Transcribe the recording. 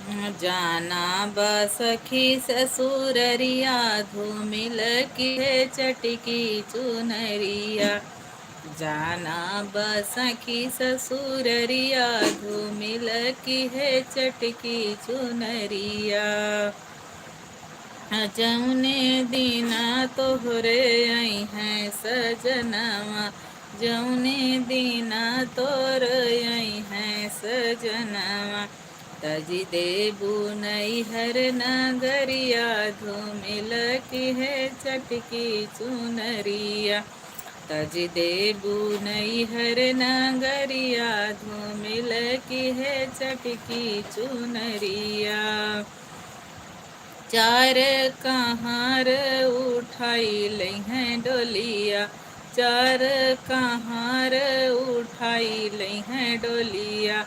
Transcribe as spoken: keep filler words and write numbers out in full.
जाना बा सखी ससुररिया, धूमिल किहे चटकी चुनरिया। जाना बा सखी ससुररिया, धूमिल किहे चटकी चुनरिया। जौने दिना तोहरे अइहैं सजनवा, जौने दिना तोहरे अइहैं सजनवा, तजि देबू नैहर नगरिया, धूमिल किहे चटकी चुनरिया। तजि देबू नैहर नगरिया, धूमिल किहे चटकी चुनरिया। चार कहार उठाई लइहैं डोलिया, चार कहार उठाई लइहैं डोलिया।